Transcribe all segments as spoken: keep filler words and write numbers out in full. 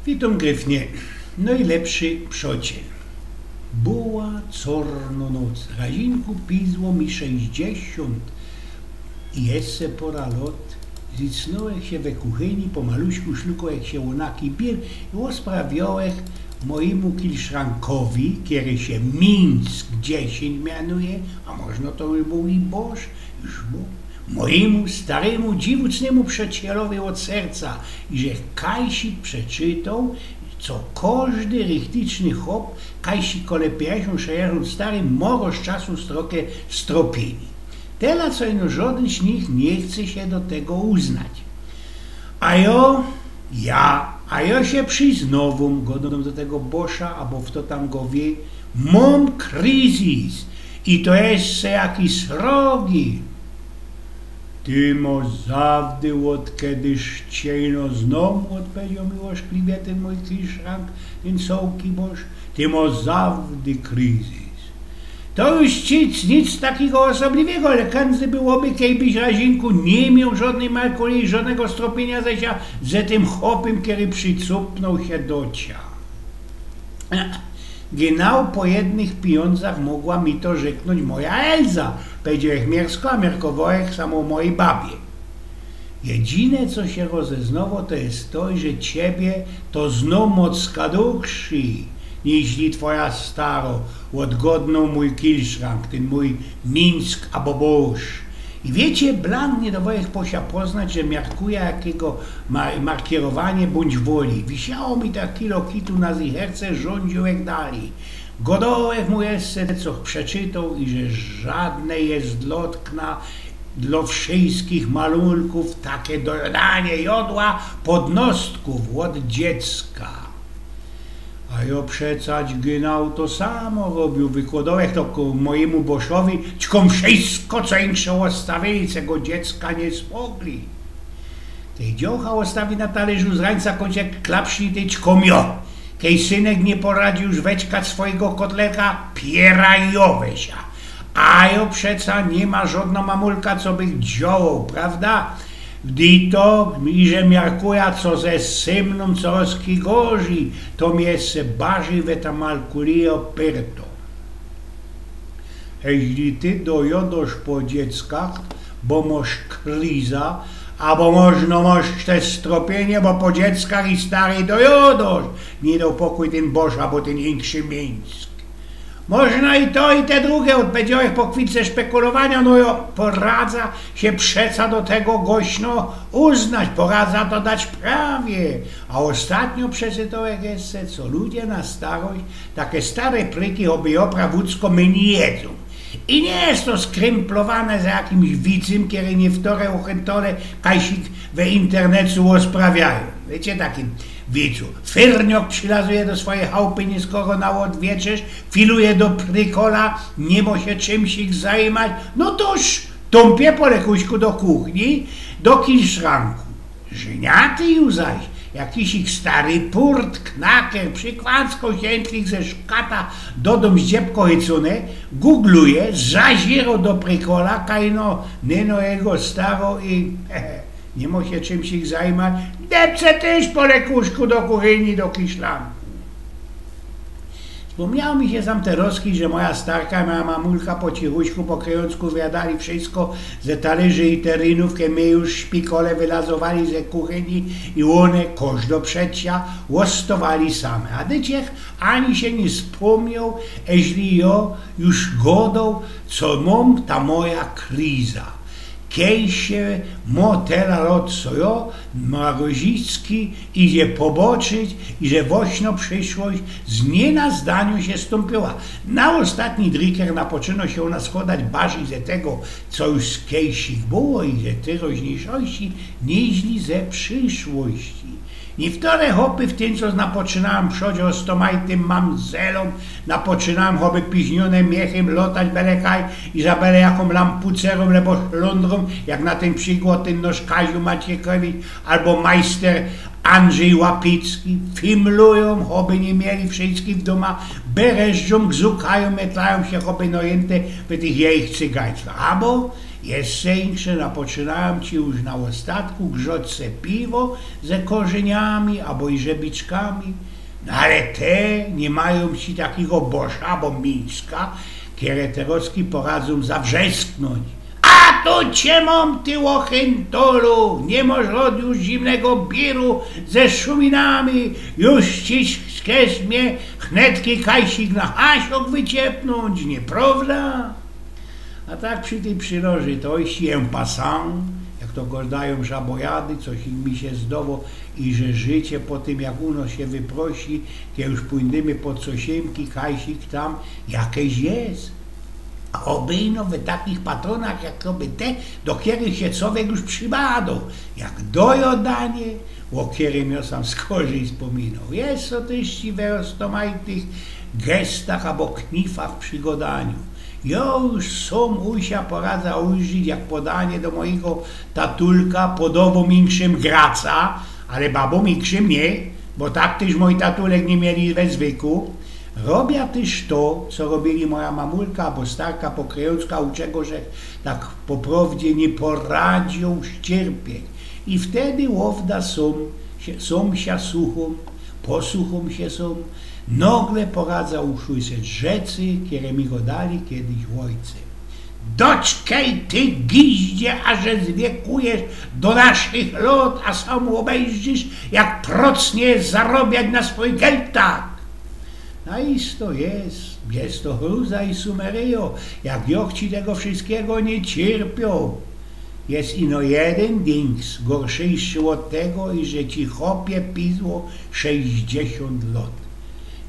Witōm gryfnie. Nojlepszy przociyl. Była corno noc. Razinku pizło mi sześćdziesiōnt i jeszcze pora lot. Zicnōłech sie we kuchyni, pomaluśku szlukōłech sie ô naki bir i ôsprawiołech mojymu kilszrankowi, kery sie Mińsk dziesiyńć mianuje, a możno to już bōł i Bosz, już bōł, mojymu starymu, dziwucnymu przecielowi ôd serca, iże kajsik przeczytoł, co kożdy richticzny chop, kajsik kole piyńćdziesiōnt, sześćdziesiōnt stary, moro z czasu strokã stropiyni. Tela, co ino żodyn z nich niy chce sie do tego uznać. A jo, ja, a jo sie prziznowōm, godōm do tego Bosza, abo fto tam go wiy, mōm krizys i to jeszcze jaki srogi. Ty mosz zawdy, ôd kedy cie ino znōm, ôdpowiedzioł mi ôszkliwie tyn mōj kilszrank, tyn sołki Bosz, ty mosz zawdy krizys. To już nic, nic takigo ôsobliwego, ale kōndy byłoby, kejbyś, Razinku, niy mioł żodnyj malkuli, żodnego stropiynia ze sia, ze tym chopym, kery przicupnōł sie do cia. Genau po jednych pijōndzach mogła mi to rzeknōńć moja Elza, powiedziołech miersko, a miarkowołech samo ô mojij babie. Jedyne, co sie rozeznowo, to je to, że ciebie to znōm ôd skadukrzi, niźli twoja staro, ôdgodnōł mōj kilszrank, tyn mōj Mińsk abo Bosz. I wiycie, blank niy dowołech po sia poznać, że miarkuja, jakigo ma-, markierowanie bōńdź woli. Wisiało mi to jak kilo kitu na zicherce, żōndziōłech dalij. Godołech mu jeszcze, co przeczytoł, i że żodne je zlotkna dlo wszyjskich malulkōw take dojadanie jodła podnostków ôd dziecka. A jo przecać genau to samo robiōł, wykłodołech to ko-, mojymu Boszowi, ćkōm wszyjsko, co insze ôstawiyli, co go dziecka niy smogli. Tej dziołcha ôstawi na talerzu, zrańca kōńczek klapsznij, tej ćkōm jo. Kej synek niy poradzi już weczkać swojigo kotleka, pieraj jo we sia. A jo przeca niy ma żodno mamulka, co bych dziołoł, prawda? Wdyj to, iże miarkuja, co ze symonōm corozki gorzij, to mie se bardzij we ta malkulija pyrto. Jeźli ty dojodosz po dzieckach, bo mosz kriza, abo możno mosz te stropiynie, bo po dzieckach i stary dojodosz, niy doł pokōj tyn Bosz, abo tyn inkszy Mińsk. Możno i to, i te drugie, ôdpowiedziołech po chwilce szpekulowania, no jo, poradza sie przeca do tego gośno uznać, poradza to dać prawie. A ôstatnio przeczytołech jeszcze, co ludzie na starość take stare pryki, choby jo prawucko, myni jedzōm. I niy je to skrymplowane za jakimś wicym, kery nieftory ôchōntole kajsik we internecu ôsprawiajōm. Wiycie, takim wicu. Fyrniok przilazuje do swojij chałpy niskoro na ôdwieczerz, filuje do prykola, niy mo sie czymś ich zajmać. No toż tōmpie po lekuśku do kuchni, do kilszranku. Żyniaty ju zaś, jakiś ich stary purt, knaker, przykwansko sientlich ze szkata, dodōm z dziebko chycōny, googluje, zaziero do prykola, kajno, nyno jego staro i niy mo sie czymś ich zajmać, depce tyż po lekuśku do kuchyni, do kilszranku. Spōmniało mi sie sam terozki, że moja starka i moja mamulka po cichuśku, po kryjōncku zjadali wszysko ze talerzi i terynōw, kej my już szpikole wylazowali ze kuchyni i ône, kożdo przecia, ôstowali same. A dyć jech ani sie niy spōmnioł, eźli jo już godoł, co mōm ta moja kriza. Kej sie mo tela lot, co jo, Mrozicki idzie poboczyć, iże wośno prziszłość z niy na zdaniu sie stōmpyła. Na ôstatni driker napoczyno sie u nas skłodać bardzij ze tego, co już kejsik było, i ze teroźniyjszości, niźli ze prziszłości. Nieftory chopy w tyn czas napoczynajōm przoć ôstomajtym mamzelōm, napoczynajōm, choby piźniōne miechym lotać bele kaj i za bele jakōm lampucerōm, lebo szlōndrōm, jak na tyn przikłod tyn nosz Kaziu Maciekowicz abo majster Andrzej Łapicki. Fimlujōm, choby niy mieli wszyjski w dōma, bereszczōm, gzukajōm, metlajōm sie, choby nojynte we tych jejich cygaństwach. Abo Jeszcze insze napoczynajōm ci już na ôstatku grzoć se piwo ze korzyniami abo i żebiczkami. No ale te niy majōm ci takigo bosza abo mińska, kere te roczki poradzōm zawrzesknōńć: „A tu cie mōm, ty ôchyntolu! Niy mosz rod już zimnego biru ze szuminami, już ci chcesz mie chnetki kajsik na hasiok wyciepnōńć, niyprowda?” A tak przi tyj przirożitości, en passant, jak to godajōm Żabojady, coś mi sie zdowo, iże życie po tym, jak uno sie wyprosi, kej już pōndymy pod sosynki, kajsik tam jakeś je. A ôby ino we takich patronach, jakoby te, do kerych sie cowiek już przibadŏ, jak do jŏdanie, ô kerym jŏ sam skorzyj spominŏł. Je to tyż ci we roztōmajtych gestach abo knifach przi godaniu. Jŏ już sōm usia poradza uzdrzeć, jak podanie do mojigo tatulka, podobno inkszym graca, ale babo inkszym niy, bo tak tyż mōj tatulek niy mieli we zwyku. Robia tyż to, co robiyli moja mamulka abo starka, po kryjōmskŏ, u czego żech tak po prowdzie niy poradziył ściyrpieć. I wtedy ôwda sōm, sie, sōm sia suchōm, posuchōm sie sōm, nogle poradza usłyszyć rzeczy, kere mi godali kejś ôjce. Doczkej, ty giździe, aże zwiekujesz do naszych lŏt, a sam ôbejrzisz, jak procnie zarobiać na swōj geltak. Na isto je, je to hruza i sumeryjŏ, jak jŏ ci tego wszyskigo niy cierpiōł. Je ino jedyn dings gorszyjszy ôd tego, iże ci chopie pizło sześćdziesiōnt lŏt.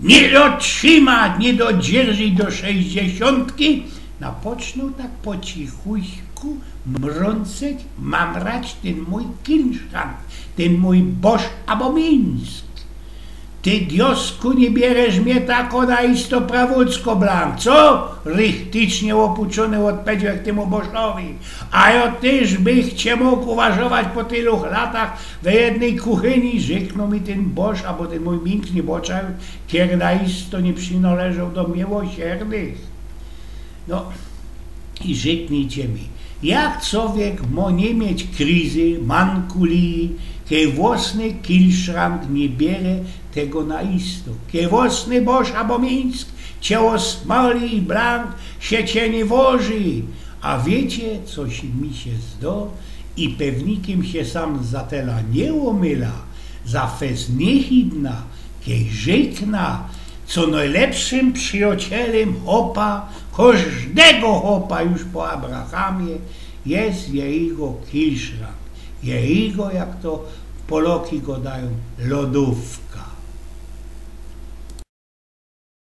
Niy dotrzimać, niy dodzierżyć do sześćdziesiōntki, napocznōł tak po cichuśku mrōnceć, mamrać tyn mōj Kilszrank, tyn mōj bosz abo mińsk. Ty, diosku, niy bieresz mie tako na isto prawōcko, Blank, co? Richtig ôpuczōny ôdpowiedzioł tymu boszowi. A jŏ tyż bych cie mōg uważować po tylu latach we jednyj kuchyni, rzeknōł mi tyn bosz, abo tyn mōj mińsk, niy bocza, kery na isto niy przinŏleżoł do miłosierdnych. No, i rzeknijcie mi, jak cowiek mo niy mieć krizy, mankuliji, kej włosny Kilszrank niy bierze tego na isto, kej włosny bosz abo mińsk cie ôsmoli i, Blank, sie cie niy woży. A wiycie, co sie mi sie zdo, i pewnikym sie sam za tela niy ômyla, za fest niechibna, kej rzekna, co nojlepszym przijocielym chopa, kożdego chopa już po Abrahamie, je jejigo Kilszrank, jejigo, jak to Poloki godajōm, lodōwka.